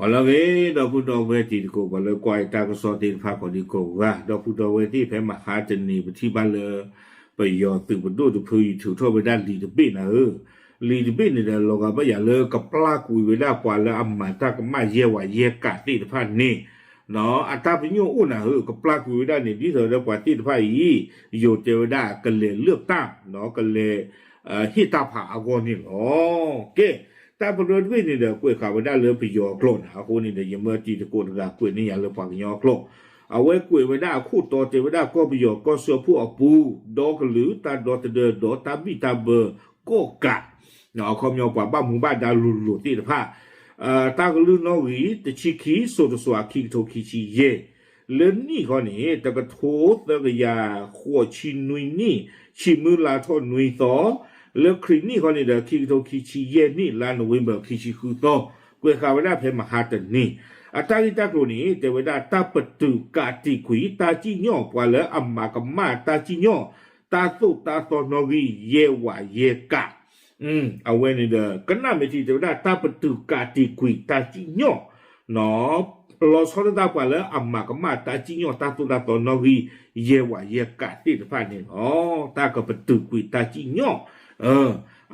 အိၣ်လၢအဂ့ၤ ဒီပုၢ်ဒီဝဲၢ်တံၤသကိး ပှၤလၢကွၢ်တၢ်ကစီၣ်သ့ၣ်တဖၣ်ကိးဒံကိးဂၤ, ဒီပုၢ်ဒီဝဲၢ်သ့ၣ် ဖဲမဟါတနံၤ ပထံၣ်ဘၣ်လၢ ပယီၤသုးပဒိၣ်တဖု ထုးထီၣ်ဝဲဒၣ်လံာ်တဘ့ၣ်နၤဧၢ, လံာ်တဘ့ၣ်န့ၣ်ဒီး လီၤဂာ်ဘၣ်ယၤလၢကပျၢ်ကွံာ်ဝဲဒၣ်ပှၤလၢအမၤတၢ်ကမၣ်ယဲၢ်ဝးယဲၢ်ကးသ့ၣ်တဖၣ်န့ၣ် အတၢ်ပညိၣ်အိၣ်နၤဧၢ, ကပျၢ်ကွံာ်ဝဲဒၣ်န့ၣ် ဒ်သိးဒီးပှၤသ့ၣ်တဖၣ်အံၤ ယိၤတဲဝဲဒၣ်ကလဲၤလၢာ်တၢ် ကလဲၤ ဟ့ၣ်တၢ်ဖးအဂီၢ်န့ၣ်လီၤ. ကဲ, တၢ်ပရၢတဘ့ၣ်န့ၣ်ဒီး ကွဲးဃာ်ဝဲဒၣ်လၢပယီၤအကျိာ်န့ၣ်, အဃိန့ၣ်ဒီး ယမၢတံၤသကိးတဂၤကွဲးန့ၢ်ယၤလၢပှၤကညီအကျိာ်, အဝဲကွဲးဝဲဒၣ်အခိၣ်တီတဲဝဲဒၣ်ကီၢ်ပယီၤကီၢ်စၢဖှိၣ်အပူၤ ဒီကလုာ်တၢ်ဒီသဒၢဒီးတၢ်ဘံၣ်တၢ်ဘၢ ကီၣ်ကး အခီပညီပှၤဘၣ်မူဘၣ်ဒါလိၤလိၤသ့ၣ်တဖၣ်, တၢ်ကလုၢ်နီၣ်ဂံၢ်တဆံခံ စိၤတစွၤ ခံကထိခံဆံယဲၢ်, လၢနံၣ်ခီန့ၣ် တကထိသၢကယၤဃိးဆံနွံနံၣ် ဆံမုၢ်လါထီၣ်နွံသီ, လၢခရံာ်နံၣ်ခီန့ၣ်ဒီး ခံကထိခံဆံယဲၢ်နံၣ် လါနိၣ်ဝ့ဘၢၣ် ခံဆံဃုသီ, ကွဲးဃာ်ဝဲဒၣ်ဖဲမဟါတနံၤ, အတၢ်ဂ့ၢ်တၢ်ကျိၤန့ၣ် တဲဝဲဒၣ်တၢ်ပတုာ်ကးတံာ်ကွံာ်တၢ်စံၣ်ညီၣ် ပှၤလၢအမၤကမၣ်တၢ်စံၣ်ညီၣ် တၢ်သိၣ်တၢ်သီနီၣ်ဂံၢ် ယဲၢ်ဝးယဲၢ်ကး အဝဲန့ၣ်ဒီး ကနၣ်မ့ၢ်ထံ တဲဝဲဒၣ်တၢ်ပတုာ်ကးတံာ်ကွံာ်တၢ်စံၣ်ညီၣ် လီၤဆီဒၣ်တၢ်ပှၤလၢအမၤကမၣ်တၢ်စံၣ်ညီၣ်တၢ်သိၣ်တၢ်သီနီၣ်ဂံၢ် ယဲၢ်ဝးယဲၢ်ကးသ့ၣ်တဖၣ်န့ၣ်လီၤ. တၢ်ကပတုာ်ကွံာ်တၢ်စံၣ်ညီၣ်,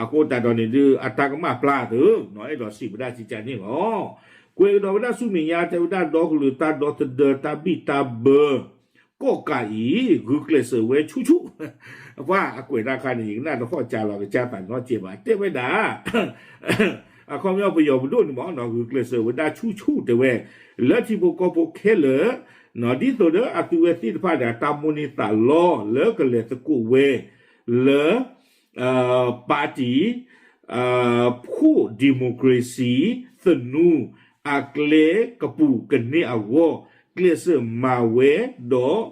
အဃိသတးဒီးန့ၣ်ဒုး အတၢ်ကမၣ်ပျၢ်သ့ အဲၣ်ဒိးစံးဝဲဒၣ်စံးကါန့ၣ်လီၤ. ကွဲးကဒီးဝဲဒၣ်ဆူမဲာ်ညါ တဲဝဲဒၣ်ဒီကလုာ်တၢ်ဒီသဒၢတၢ်ဘံၣ်တၢ်ဘၢ ကီၣ်ကးအံၤ ဂုာ်ကျဲးစၢးဝဲဆူၣ်ဆူၣ်, ပှၤအကွဲးတၢ်ခါန့ၣ် ယကနၣ်တဟီၣ်ကၢ်လီၤကစၢ်သးနီတစဲးဘၣ် တဲဝဲဒၣ် အခီပညီပယီၤပဒိၣ်န့ၣ်မ့ၢ်နီၤ ဂုာ်ကျဲးစၢးဝဲဒၣ်ဆူၣ်ဆူၣ်တဲဝဲ လၢထံဖိကီၢ်ဖိခဲလၢာ်, ဒ်သိးဒီးအသုဝဲသ့ၣ်တဖၣ်ဒီး တၢ်မိၣ်န့ၢ်သးလီလၢကလဲၤသကိးဝဲ လၢ ပၣ်တံၣ် ဖိၣ်ဒံၣ်မိၣ်ခြ့ၣ်စံၣ် သနူ အကျဲကပူၤကန့ၢ်အဂီၢ် ကျဲးစၢးမၤဝဲဒီး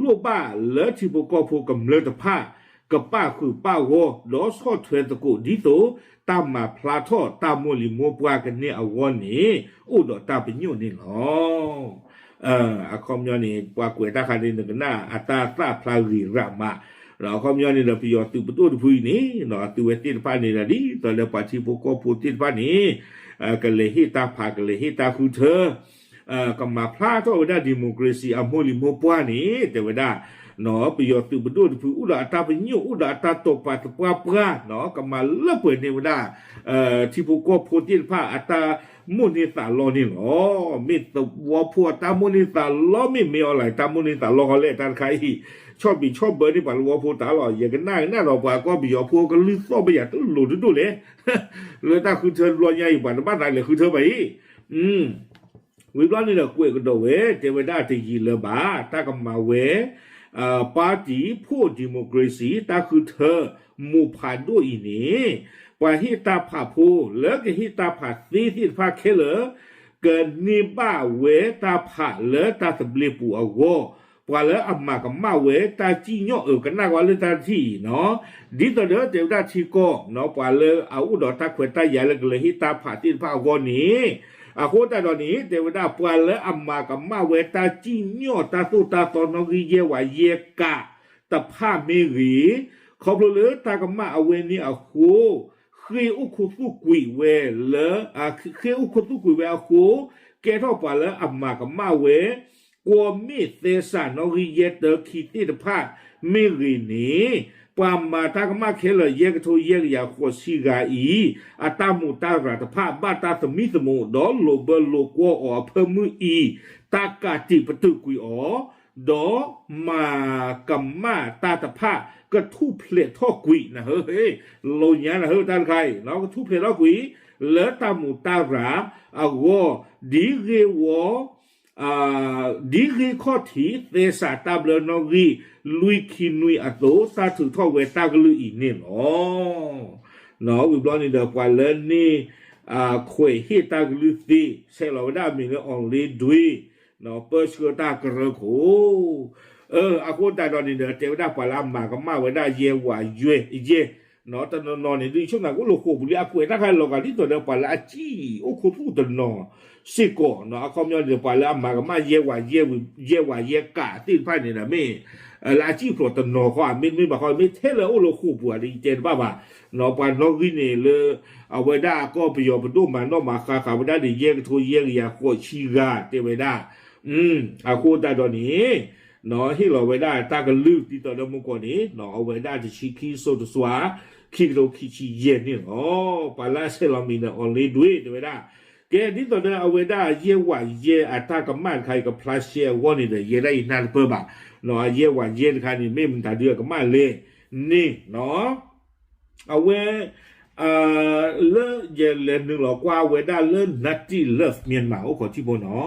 လိၣ်ဘၣ်လၢထံဖိကီၢ်ဖိကမျၢၢ်တဖၣ် ကပာ်ဃုာ်ပာ်ဂီၢ် ဒီးဆီၣ်ထွဲသကိးဒ်သိး တၢ်မၤဖျါထီၣ်တၢ်မိၢ်လံၤမိၢ်ပှၢ်ကန့ၢ်အဂီၢ်န့ၣ် အိၣ်ဒီးတၢ်ပညိၣ်န့ၣ်လီၤ. အခီပညီန့ၣ် ပှၤကွဲးတၢ်ခါန့ၣ် နကနၣ်အတၢ်သၣ်ဖျါဂ့ၤရးမး, အခီပညီန့ၣ်ဒီး ပယီၤသုးပဒိၣ်တဖုအံၤန့ၣ် အသုဝဲသ့ၣ်တဖၣ်န့ၣ်ဒီး ဒ်သိးလၢပှၤထံဖိကီၢ်ဖိသ့ၣ်တဖၣ်န့ၣ် ကလဲၤဟ့ၣ်တၢ်ဖး ကလဲၤဟ့ၣ်တၢ်ဃုထၢ ကမၤဖျါထီၣ်ဝဲဒၣ် democracy အမိၢ်လံၤမိၢ်ပှၢ်န့ၣ် တဲဝဲဒၣ် ပယီၤသုးပဒိၣ်တဖု အိၣ်ဒီးအတၢ်ပညိၣ် အိၣ်ဒီးအတၢ်တိာ်ပာ်သပှၢ်ပှၢ် ကမၤလၢပှဲၤန့ၢ်ဝဲဒၣ် ထံဖိကီၢ်ဖိသ့ၣ်တဖၣ်အတၢ်မိၣ်န့ၢ်သးလီန့ၣ်လီၤ. မ့ၢ်သဝီဖိအတၢ်မိၣ်န့ၢ်သးလီ မ့ၢ်မ့ၢ်အီၤလၢ တၢ်မိၣ်န့ၢ်သးလီဃီလဲၣ် တၢ်တခါအံၤ ဆီၣ်ဘံးဆီၣ်ဘၢန့ၢ်ပှၤသဝီဖိတၢ်လီၤ. ယကနၣ်ကနၣ်ဒီးပှၤကီၢ်ပယီၤဖိကလုၢ်သီၣ်ဘၣ်ယၤတလိၤတဒိၣ်လဲၣ် လၢတၢ်ဃုထၢတဘျီညါအံၤ ပှၤတဘၣ်သးလဲၤဃုထၢဘၣ်အံၤ ဝံၤဘျီန့ၣ်ဒီးကွဲးကဒီးဝဲ တဲဝဲဒၣ်တယံာ်လၢၤဘၣ် တၢ်ကမၤဝဲ ပၣ်တံၣ်ဖိၣ် democracy တၢ်ဃုထၢ မိၢ်ဖးဒိၣ်အံၤန့ၣ် ပှၤဟ့ၣ်တၢ်ဖးဖိ လၢကဟ့ၣ်တၢ်ဖးသ့သ့ၣ်တဖၣ်ခဲလၢာ် ကန့ၢ်ဘၣ်ဝဲတၢ်ဖးလၢတၢ်သဘျ့ပူၤအဂီၢ် ပှၤလၢအမၤကမၣ်ဝဲတၢ်စံၣ်ညီၣ်အၢ ကနၣ်ကွၢ်လၢတၢ်ထံၣ်အံၤနီၤ ဒ်သိးဒီးတဲဝဲဒၣ်ထံကီၢ် ပှၤလၢအအိၣ်ဒီးတၢ်ခွဲးတၢ်ယာ်လၢကလဲၤဟ့ၣ်တၢ်ဖးသ့ၣ်တဖၣ်အဂီၢ်န့ၣ် အဃိသတးဒီးန့ၣ် တဲဝဲဒၣ်ပှၤလၢအမၤကမၣ်ဝဲတၢ်စံၣ်ညီၣ်တၢ်သိၣ်တၢ်သီနီၣ်ဂံၢ်ယဲၢ်ဝးယဲၢ်ကးတဖၣ်မ့ၢ်ဂ့ၤ, ခီဖျိလၢတၢ်ကမၣ်အဝဲန့ၣ်အဃိ ဃ့ၢ်အိၣ်ခူသူၣ်ကွံာ်ဝဲလၢ ဃ့ၢ်အိၣ်ခူသူၣ်ကွံာ်ဝဲအဃိ ကဲထီၣ်ပှၤလၢအမၤကမၣ်ဝဲ ကွီၢ်မ့ၣ်သဲစးနီၣ်ဂံၢ်ယဲၢ်တၢခံသ့ၣ်တဖၣ်မ့ၢ်ဂ့ၤန့ၣ် ပှၤမၤတၢ်ကမၣ်ခဲလၢာ်ယဲၢ်ကထိယဲၢ်ကယၤဃိးဆံဂၤအံၤ အတၢ်မူးတၢ်ရၤတဖၣ်ဘၣ်တၢ်သမံသမိး ဒီးလိာ်ဘၢလိာ်ကွီၢ်အီၤအဖၢမုၢ်အံၤ တၢ်ကးတံာ်ပတုာ်ကွံာ်အီၤ ဒီးမၤကမၣ်တၢ်တဖၣ် ကထူၣ်ဖျဲးထီၣ်ကွံာ်နၤဧၢ, လိာ်ညါနၤဧၢ တၢ်တခါအံၤ ကထူၣ်ဖျဲးထီၣ်ကွံာ် လၢတၢ်မူးတၢ်ရၤအဂီၢ် ဒ်ဂ့ၢ်ဝီ ဒ်ဂ့ၢ်ခီၣ်ထံးသဲစးတၢ်ဘျၢနီၣ်ဂံၢ် လွံၢ်ခံနွံအသိး စးထုးထီၣ်ဝဲတၢ်ကလုၢ်အံၤန့ၣ်လီၤ. ဝံၤဘျီန့ၣ်ဒီး ပှၤလၢန့ၣ် ခွဲးဟ့ၣ်တၢ်ကလုၢ်သ့ ဆဲးလီၤဝဲဒၣ်အမံၤလၢ အောင်လေးဒွေ ပၢဆှၢတၢ်ကရၢခိၣ် အဃိသတးဒီးန့ၣ်ဒီး တဲဝဲဒၣ်ပှၤလၢအမၤကမၣ်ဝဲဒၣ်ယဲၢ်ဝးယဲၢ် တနီၤနီၤန့ၣ် ဒ်ဆိကမိၣ်ကအိၣ်လၢဃိာ်ပူၤလံ အကွဲးတၢ်ခါလီၤဂာ်ဒ်သိးဒီး ပှၤလၢအစံၣ်အိၣ်ခူသူၣ်တနီၤစ့ၢ်ကီး အခီပညီန့ၣ် ပှၤလၢအမၤကမၣ်ယဲၢ်ဝးယဲၢ် ယဲၢ်ဝးယဲၢ်ကးသ့ၣ်တဖၣ်န့ၣ်ဒီး မ့ၢ် လၢအစံၣ်ဖျိးတနီၤဃီ မ့တမ့ၢ်ဘၣ်ဃီ မ့ၢ်ထဲလၢအအိၣ်လၢဃိာ်ပူၤဧါ ယတဲတဘၣ်ဘၣ်, ပှၤနီၣ်ဂံၢ်န့ၣ်လၢ အဝဲဒၣ်ကီၢ်ပယီၤပဒိၣ်မၤနီၣ်မၤဃါဃာ်ဝဲဒၣ်ဒီး ယဲၢ်ကထိယဲၢ်ကယၤဃိးဆံဂၤ တဲဝဲဒၣ် အဃိသတးဒီးန့ၣ် ဟ့ၣ်လီၤဝဲဒၣ်တၢ်ကလုၢ်ဒ်သိးဒီးမုၢ်ကီၢ်န့ၣ် အဝဲဒၣ်တဆံခံစိတစွၤ ခံကထိခံဆံယဲၢ်န့ၣ်လီၤ. ပှၤလၢအဆဲးလီၤမံၤန့ၣ် အီၤလ့ဒွ့ တဲဝဲဒၣ် ကဲ ဒ်သိးဒီးအဝဲဒၣ်ယဲၢ်ဝးယဲၢ်အတၢ်ကမၣ်တခါအံၤ ကဖျါရှဲအဂီၢ်န့ၣ်ဒီး ယဲဒၣ်ယနၢ်တပၢၢ်ဘၣ်, အယဲၢ်ဝးယဲၢ်တခါန့ၣ် မ့ၢ်မတၤဒုအကမၣ်လဲၣ်န့ၣ် အဝဲ လၢယလဲၤနုာ်လီၤကွၢ်ဝဲဒၣ်လၢ Native Love Myanmar အိၣ်ခိးထံဖိနီၤ,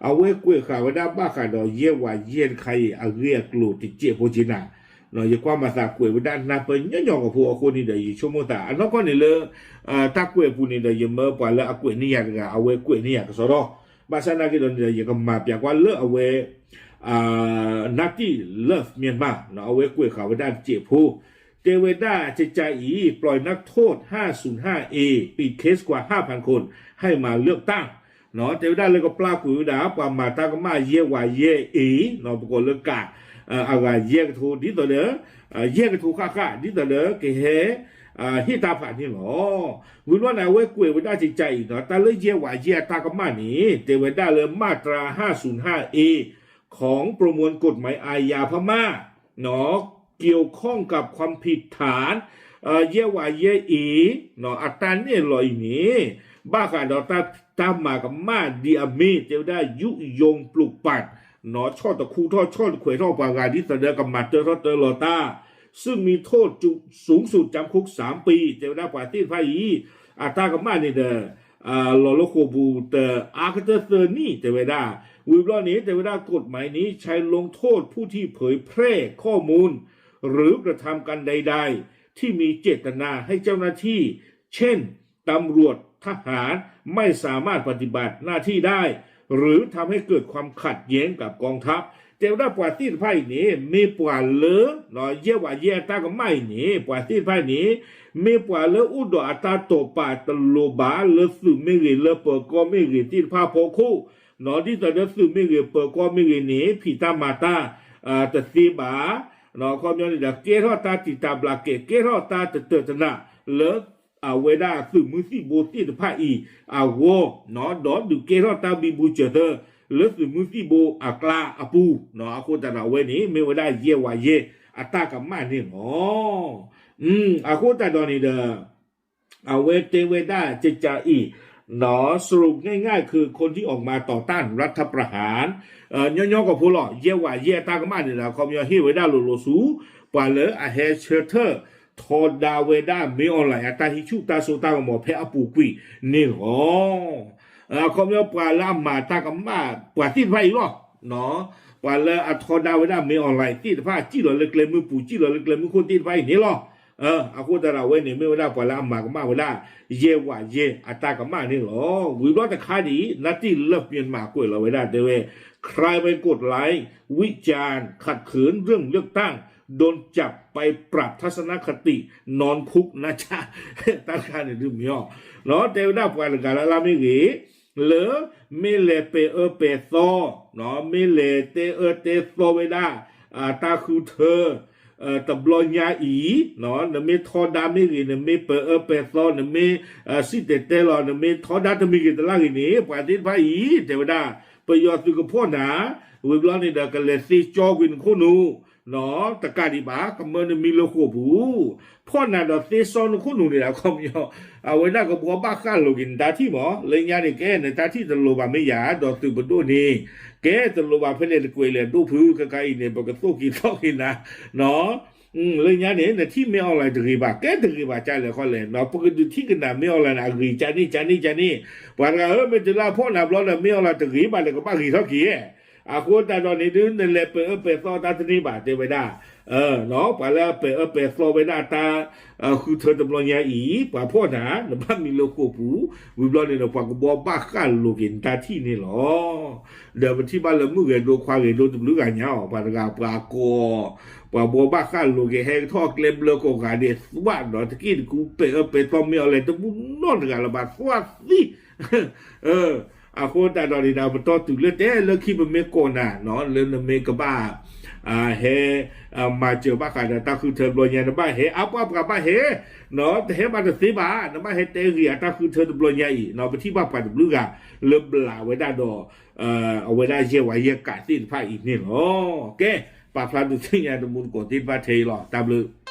အဝဲကွဲးဃာ်ဝဲဒၣ်ဘၣ်ဃးဒီးယဲၢ်ဝးယဲၢ်တခါအံၤ အဂ့ၢ်အကျိၤတစဲးဖိက့နၤ, ယကွၢ်မၤသးကွဲးဝဲဒၣ်နၢ်ပၢၢ်ညီညီကဖိအဃိန့ၣ်ဒီး ယဆိကမိၣ်သး အနီၢ်ကီၢ်န့ၣ်လၢ တၢ်ကွဲးအပူၤန့ၣ်ဒီး ယမၢပှၤလၢအကွဲးန့ၢ်ယၤတဂၤ အဝဲကွဲးန့ၢ်ယၤကစီဒီ, ဘၣ်ဆၣ်နာ်က့ဒီးန့ၣ်ဒီး ယကမၤပၠးကွၢ်လၢအဝဲ Native Love Myanmar အဝဲကွဲးဃာ်ဝဲဒၣ်တစဲးဖိ, တဲဝဲဒၣ်ကကါအံၤ ปล่อยนักโทษ ห้าศูนย์ห้าเอ ปิดเคสกว่า ห้าพันคน ให้มาเลือกตั้ง တဲဝဲဒၣ်လၢကပျၢ်ကွံာ်ဝဲဒၣ် ပှၤမၤတၢ်ကမၣ်ယဲၢ်ဝးယဲၢ်အံၤ ပကိးလၢကး အဂၤယဲၢ်ကထိ ဒ်သိးဒီး ယဲၢ်ကထိဃၣ်ဃၣ် ဒ်သိးဒီးကဟဲ ဟ့ၣ်တၢ်ဖးန့ၣ်လီၤ. ဝံၤဘျီန့ၣ် အဝဲကွဲးဝဲဒၣ်ကကါအံၤနီၤ တၢ်လၢယဲၢ်ဝးယဲၢ်အတၢ်ကမၣ်န့ၣ် တဲဝဲဒၣ်လၢ มาตรา ห้าศูนย์ห้าเอ ของประมวลกฎหมายอาญาพม่า เกี่ยวข้องกับความผิดฐาน ယဲၢ်ဝးယဲၢ်အံၤ အတၢ်နဲၣ်လီၤအံၤန့ၣ် ဘၣ်ဃးဒီးတၢ်မၤကမၣ်ဒ်အမ့ၢ် တဲဝဲဒၣ် ยุยงปลุกปั่น ဆီၣ်တခူထီၣ်ဆီၣ်တခွဲးထီၣ်ပှၤဂၤ ဒ်သိးဒီးကမၤတၢထီၣ်တၢလီၤတၢ် ซึ่งมีโทษสูงสุด จำคุกสามปี တဲဝဲဒၣ်ပှၤသ့ၣ်တဖၣ်အံၤ အတၢ်ကမၣ်န့ၣ်ဒီး လီၤလၢဃိာ်ပူၤတအါကတၢၢ်သၢနံၣ် တဲဝဲဒၣ်, ဝံၤဘျီန့ၣ် တဲဝဲဒၣ် กฎหมายนี้ใช้ลงโทษผู้ที่เผยแพร่ข้อมูล หรือ กระทำการใดๆ ที่มีเจตนาให้เจ้าหน้าที่ เช่น ตำรวจ ทหาร ไม่สามารถปฏิบัติหน้าที่ได้ หรือทำให้เกิดความขัดแย้งกับกองทัพ တဲဝဲဒၣ်ပှၤသ့ၣ်တဖၣ်အံၤန့ၣ် မ့ၢ်ပှၤလၢ ယဲၢ်ဝးယဲၢ်အတၢ်ကမၣ်အံၤန့ၣ် ပှၤသ့ၣ်တဖၣ်အံၤန့ၣ် မ့ၢ်ပှၤလၢအိၣ်ဒီးအတၢ်တိာ်ပာ်တလိၤဘၣ်လၢသုးမ့ၢ်ဂ့ၤ လၢပၢၤကီၢ်မ့ၢ်ဂ့ၤသ့ၣ်တဖၣ်အဖီခိၣ်, ဒ်သိးဒီးသုးမ့ၢ်ဂ့ၤ ပၢၤကီၢ်မ့ၢ်ဂ့ၤန့ၣ် ဖံးတၢ်မၤတၢ် တသ့ဘၣ်, အခီပညီန့ၣ်ဒီး ကဲထီၣ်တၢ်တံာ်တာ်ဘျးကဲး ကဲထီၣ်တၢ်တတၢာ်တနးလၢ အဝဲဒၣ်သုးမုၢ်သံၣ်ဘိသ့ၣ်တဖၣ်အံၤအဂီၢ်, ဒီးဒုးကဲထီၣ်တၢ်ဘံဘူစၢၤသၢ လၢသုးမုၢ်သံၣ်ဘိအကျါအပူၤ, အဃိသတးဒီးအဝဲန့ၣ် မ့ၢ်ဝဲဒၣ်ယဲၢ်ဝးယဲၢ်အတၢ်ကမၣ်န့ၣ်လီၤ. အဃိသတးဒီးန့ၣ်ဒီး အဝဲတဲဝဲဒၣ်ကကါအံၤ สรุปง่ายๆ คือคนที่ออกมาต่อต้านรัฐประหาร ညီညီကဖိလီၤ ယဲၢ်ဝးယဲၢ်အတၢ်ကမၣ်န့ၣ်ဒီး အခီပညီဟ့ၣ်ဝဲဒၣ်လိၤလိၤဆူ ပှၤလၢအဟဲဆၢထၢၣ်ထီဒါဝဲဒၣ် မင်းအောင်လှိုင် အတၢ်ဟံးဆူၣ်တၢ်စိတၢ်ကမီၤဖဲအပူၤကွံာ်န့ၣ်လီၤ. အခီပညီပှၤလၢအမၤတၢ်ကမၣ်ပှၤသ့ၣ်တဖၣ်အံၤလီၤ. ပှၤလၢအထီဒါဝဲဒၣ် မင်းအောင်လှိုင် သ့ၣ်တဖၣ် စံၣ်လီၤလၢကျဲမုၢ်ပူၤ စံၣ်လီၤလၢကျဲမုၢ်ခိၣ်သ့ၣ်တဖၣ်အံၤန့ၣ်လီၤ. အဃိသတးဒီးအဝဲန့ၣ် မ့ၢ်ဝဲဒၣ်ပှၤလၢအမၤကမၣ်ဝဲဒၣ် ယဲၢ်ဝးယဲၢ်အတၢ်ကမၣ်န့ၣ်လီၤ. ဝံၤဘျီတခါဒံး Native Love Myanmar ကွဲးလီၤဝဲဒၣ်တဲဝဲ ใครไปกดไลค์ วิจารณ์ขัดขืนเรื่องเลือกตั้ง โดนจับไปปรับทัศนคติ นอนคุกนะจ๊ะ တၢ်တခါန့ၣ်ဒုးမ့ၢ်အီၤ တဲဝဲဒၣ်ပှၤတဂၤလၢ်လၢ်မ့ၢ်ဂ့ၤ လၢ မ့ၢ်လဲၤပဲာ်အၢပဲာ်သီ မ့ၢ်လဲၤတဲအၢတဲသီဝဲဒၣ် တၢ်ဃုထၢ တဘျီညါအံၤ နမ့ၢ်ထီဒါမ့ၢ်ဂ့ၤ နမ့ၢ်ပဲာ်အၢပဲာ်သီ နမ့ၢ်စံၣ်တဲၤတဲလီၤ နမ့ၢ်ထီဒါတမံၤဂ့ၤတလၢ်ဂ့ၤန့ၣ် ပှၤသ့ၣ်တဖၣ်အံၤ တဲဝဲဒၣ် ပယီၤသုးကဖီၣ်နၤ ဝံၤဘျီန့ၣ်ဒီး ကလဲၤသ့ကၠီကွံာ်နခိၣ်နူာ် တကးဒံးဘၣ် ကမၢနမံၤလၢဃိာ်ပူၤ ဖီၣ်နၤဒီးသ့စီနခိၣ်နူာ်န့ၣ်ဒီး အခီပညီ အဝဲဒၣ်ကဘှီဘၣ်ဃၣ်လိာ်က့ၤနတၢ်ထံၣ်မး လၢညါန့ၣ် ကဲနတၢ်ထံၣ်တလိၤဘၣ်မ့ၢ်ယၤ ဒီးသုးပဒိၣ်န့ၣ် ကဲတလိၤဘၣ်ဖဲလဲၣ်တကွဲးလဲၣ်ဒိၣ်ဖု ခဲခါအံၤန့ၣ် ပကသိၣ်က့ၤသီက့ၤနၤ လၢညါန့ၣ် နထံၣ်မ့ၢ် online တဂ့ၤဘၣ် ကဲတဂ့ၤဘၣ်ကလဲၣ်ခီလဲၣ် ပကဒုးထံၣ်ကနၣ်မ့ၢ် online န့ၣ် အဂ့ၤကန့ၣ်ကန့ၣ်ကန့ၣ် ပှၤတဂၤဧၢ မ့ၢ်တုၤလၢအဖီၣ်နၤဘျီဒီး မ့ၢ် online တဂ့ၤဘၣ်ဒီးကဘၣ်ဂ့ၤထီၣ်က့ၤ အဃိသတးဒီးန့ၣ်ဒုး နလဲၤပဲာ်အၢပဲာ်သီတၢ်တန့ၢ်ဘၣ် တဲဝဲဒၣ် ပှၤလၢအပဲာ်အၢပဲာ်သီဝဲဒၣ်တၢ် ဃုထၢတဘျီညါအံၤ ပှၤဖီၣ်နၤ နဘၣ်မံၤလၢဃိာ်ပူၤ ဝံၤဘျီန့ၣ်ဒီး ပှၤကဘှီဘၣ်ဃၣ်လိာ်က့ၤနတၢ်ထံၣ်န့ၣ်လီၤ. ဒီးပထံၣ်ဘၣ်လၢမုၢ်ဂဲၤဒိခွါဂဲၤဒိတဘျုးဂၤညါအီၤ ပှၤတဂၤပှၤကိး ပှၤဘှီဘၣ်ဃၣ်လိာ်က့ၤ ဟဲကထီၣ်ကျဲဘျၢကိးဂၤဒဲးသွးဒီး တက့ၢ်တကူပဲာ်အၢပဲာ်သီမ့ၢ် online တမူနီတဂၤလၢၤဘၣ် သွးသံ အဃိသတးဒီးန့ၣ်ဒီး ပတီၢ်တုၤလၢတဲလၢခံပမ့ၢ်ကိးနၤ လၢနမ့ၢ်ကဘၣ် ဟဲမၤစၢၤဘၣ်ဃးဒီးတၢ်ဃုထၢတဘျီညါ နဘၣ်ဟဲအါပှၢ်ပှၤဘၣ်ဟဲ, တဟဲမၤတသ့ဘၣ်, နဘၣ်ဟဲတဲဂ့ၤအတၢ်ဃုထၢတဘျီညါအံၤ ပထံၣ်ဘၣ်ပှၤတဘျုးဂၤလၢဘျးဝဲဒၣ်ဒီး အဝဲဒၣ်ယဲၢ်ဝးယဲၢ်ကးသ့ၣ်တဖၣ်အံၤန့ၣ်လီၤ. ကဲ, ပာ်ဖျါဒုးသ့ၣ်ညါတမူတကိးသ့ၣ်တဖၣ်ထဲအံၤလီၤ. တၢ်ဘျုး